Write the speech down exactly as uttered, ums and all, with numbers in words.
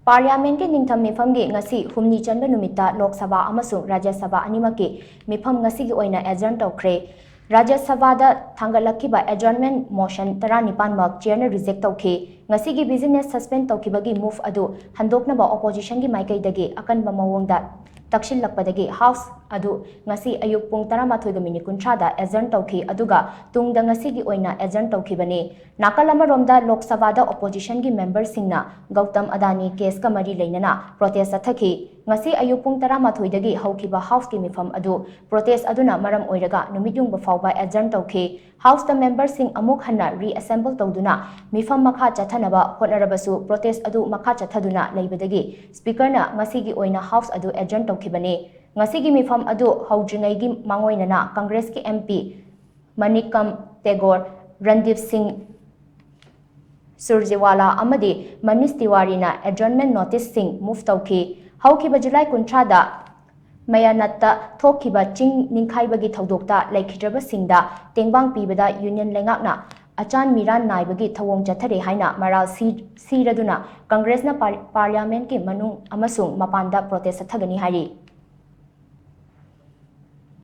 Parliamentꯀꯤ ꯅꯤꯡꯊꯝ ꯃꯤꯐꯝꯒꯤ ꯉꯁꯤ ꯍꯨꯝꯅꯤ ꯆꯟꯕ ꯅꯨꯃꯤꯠꯇ ꯂꯣꯛ ꯁꯚꯥ ꯑꯃꯁꯨꯡ ꯔꯥꯖ꯭ꯌ ꯁꯚꯥ ꯑꯅꯤꯃꯛꯀꯤ ꯃꯤꯐꯝ ꯉꯁꯤꯒꯤ ꯑꯣꯏꯅ adjourn ꯇꯧꯈ꯭ꯔꯦ꯫ ꯔꯥꯖ꯭ꯌ ꯁꯚꯥꯗ ꯊꯥꯡꯒꯠꯂꯛꯈꯤꯕ adjournment motion ꯇꯔꯥꯅꯤꯄꯥꯟꯃꯛ chairꯅ reject ꯇꯧꯈꯤ꯫ ꯉꯁꯤꯒꯤ business suspend ꯇꯧꯈꯤꯕꯒꯤ move ꯑꯗꯨ ꯍꯟꯗꯣꯛꯅꯕ oppositionꯒꯤ ꯃꯥꯏꯀꯩꯗꯒꯤ ꯑꯀꯟꯕ ꯃꯑꯣꯡꯗ ꯇꯛꯁꯤꯜꯂꯛꯄꯗꯒꯤ House ꯑꯗꯨ ꯉꯁꯤ ꯑꯌꯨꯛ ꯄꯨꯡ ꯇꯔꯥꯃꯥꯊꯣꯏꯒ ꯃꯤꯅꯤꯠ ꯀꯨꯟꯊ꯭ꯔꯥꯗ adjourn ꯇꯧꯈꯤ, ꯑꯗꯨꯒ ꯇꯨꯡꯗ ꯉꯁꯤꯒꯤ ꯑꯣꯏꯅ adjourn ꯇꯧꯈꯤꯕꯅꯤ꯫ ꯅꯥꯀꯜ ꯑꯃꯔꯣꯝꯗ ꯂꯣꯛ ꯁꯚꯥꯗ oppositionꯒꯤ memberꯁꯤꯡꯅ ꯒꯧꯇꯝ ꯑꯗꯥꯅꯤ caseꯀ ꯃꯔꯤ ꯂꯩꯅꯅ protest ꯆꯠꯊꯈꯤ꯫ ꯉꯁꯤ ꯑꯌꯨꯛ ꯄꯨꯡ ꯇꯔꯥꯃꯥꯊꯣꯏꯗꯒꯤ ꯍꯧꯈꯤꯕ Houseꯀꯤ ꯃꯤꯐꯝ ꯑꯗꯨ protest ꯑꯗꯨꯅ ꯃꯔꯝ ꯑꯣꯏꯔꯒ ꯅꯨꯃꯤꯠ ꯌꯨꯡꯕ ꯐꯥꯎꯕ adjourn ꯇꯧꯈꯤ꯫ Houseꯇ memberꯁꯤꯡ ꯑꯃꯨꯛ ꯍꯟꯅ reassemble ꯇꯧꯗꯨꯅ ꯃꯤꯐꯝ ꯃꯈꯥ ꯆꯠꯊꯅꯕ ꯍꯣꯠꯅꯔꯕꯁꯨ protest ꯑꯗꯨ ꯃꯈꯥ ꯆꯠꯊꯗꯨꯅ ꯂꯩꯕꯗꯒꯤ Speakerꯅ ꯉꯁꯤꯒꯤ ꯑꯣꯏꯅ House ꯑꯗꯨ adjourn ꯇꯧꯈꯤꯕꯅꯤ꯫ ꯉꯁꯤꯒꯤ ꯃꯤꯐꯝ ꯑꯗꯨ ꯍꯧꯗ꯭ꯔꯤꯉꯩꯒꯤ ꯃꯥꯡꯑꯣꯏꯅꯅ Congressꯀꯤ MP ꯃꯅꯤꯀꯝ ꯇꯦꯒꯣꯔ, ꯔꯟꯗꯤꯞ ꯁꯤꯡ ꯁꯨꯔꯖꯦꯋꯥꯂꯥ ꯑꯃꯗꯤ ꯃꯅꯤꯁ ꯇꯤꯋꯥꯔꯤꯅ adjournment noticeꯁꯤꯡ move ꯇꯧꯈꯤ꯫ ꯍꯧꯈꯤꯕ ꯖꯨꯂꯥꯏ ꯀꯨꯟꯊ꯭ꯔꯥꯗ ꯃꯌꯥꯅꯠꯇ ꯊꯣꯛꯈꯤꯕ ꯆꯤꯡ ꯅꯤꯡꯈꯥꯏꯕꯒꯤ ꯊꯧꯗꯣꯛꯇ ꯂꯩꯈꯤꯗ꯭ꯔꯕꯁꯤꯡꯗ ꯇꯦꯡꯕꯥꯡ ꯄꯤꯕꯗ Union ꯂꯩꯉꯥꯛꯅ ꯑꯆꯥꯟ ꯃꯤꯔꯥꯟ ꯅꯥꯏꯕꯒꯤ ꯊꯧꯑꯣꯡ ꯆꯠꯊꯔꯦ ꯍꯥꯏꯅ ꯃꯔꯥꯜ ꯁꯤ-, ꯁꯤꯔꯗꯨꯅ Congressꯅ par-, Parliamentꯀꯤ ꯃꯅꯨꯡ ꯑꯃꯁꯨꯡ ꯃꯄꯥꯟꯗ protest ꯆꯠꯊꯒꯅꯤ ꯍꯥꯏꯔꯤ꯫